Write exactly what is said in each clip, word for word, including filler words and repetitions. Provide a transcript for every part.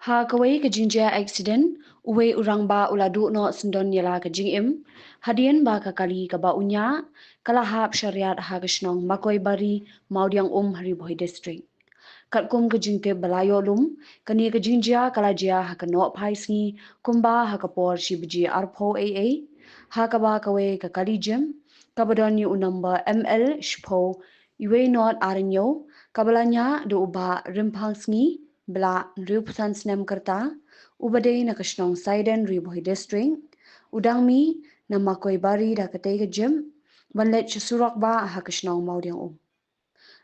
Ha kawei ka jingjia accident, uwei u rangbah u la duh noh syndon ïa la ka jingim hadien ba ka kali kaba u ñiah ka la hap shariat ha ka shnong Makoibari, Mawdiangum, ha Ri Bhoi District. Katkum ka jingtip ba la ïoh lum, kane ka jingjia ka la jia ha ka nohphai sngi kumba ha ka por shi baje arphew A A, ha kaba kawei ka kali jip kaba don ïa u number M L shiphew uwei not ar hynñiew, kaba la ñiah da u Bah Rimphangsngi Blah, hynriewphew san snem ka rta, uba dei na ka shnong Saiden, Ri Bhoi District, u dang mih na Makoibari da katei ka jip ban leit sha surok bah ha ka shnong Mawdiangum.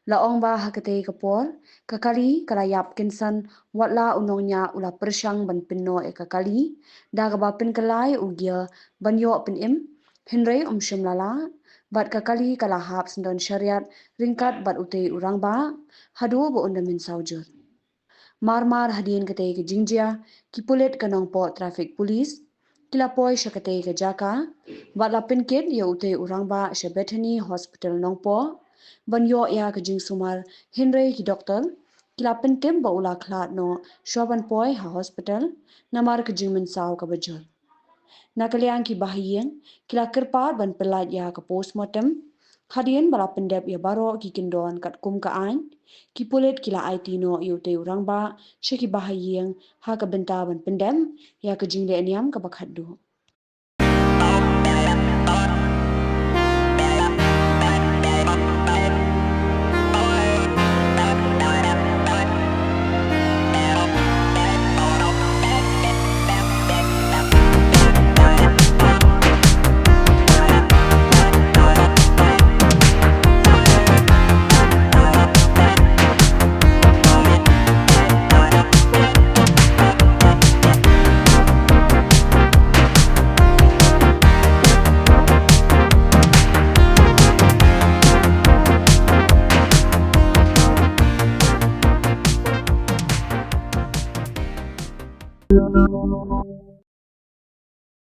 La ong ba ha katei ka por ka kali ka la ïap kynsan, wat la u nongñiah u la pyrshang ban pynnoh ïa ka kali da kaba pynkylla ïa u gear ban ïoh pynim, hynrei um shym la lah, bad ka kali ka la hap syndon shariat ryngkat bad utei u rangbah haduh ba un da mynsaw jur. Mar mar hadien katei ka jingjia, ki pulit ka Nongpoh Traffic Police ki la poi sha katei ka jaka bad la pynkit ïa utei u rangbah sha Bethany Hospital Nongpoh ban ïoh ïa ka jingsumar, hynrei ki doktor ki la pyntip ba u la khlad noh shuwa ban poi ha hospital namar ka jingmynsaw kaba jur. Na ka liang ki bahaïing ki la kyrpad ban pyllait ïa ka postmortem. Hadien ba la pyndep ïa baroh ki kyndon katkum ka aiñ, ki pulit ki la aiti noh ïa utei u rangbah sha ki bahaïing ha ka bynta ban pyndep ïa ka jingleh niam kaba khatduh.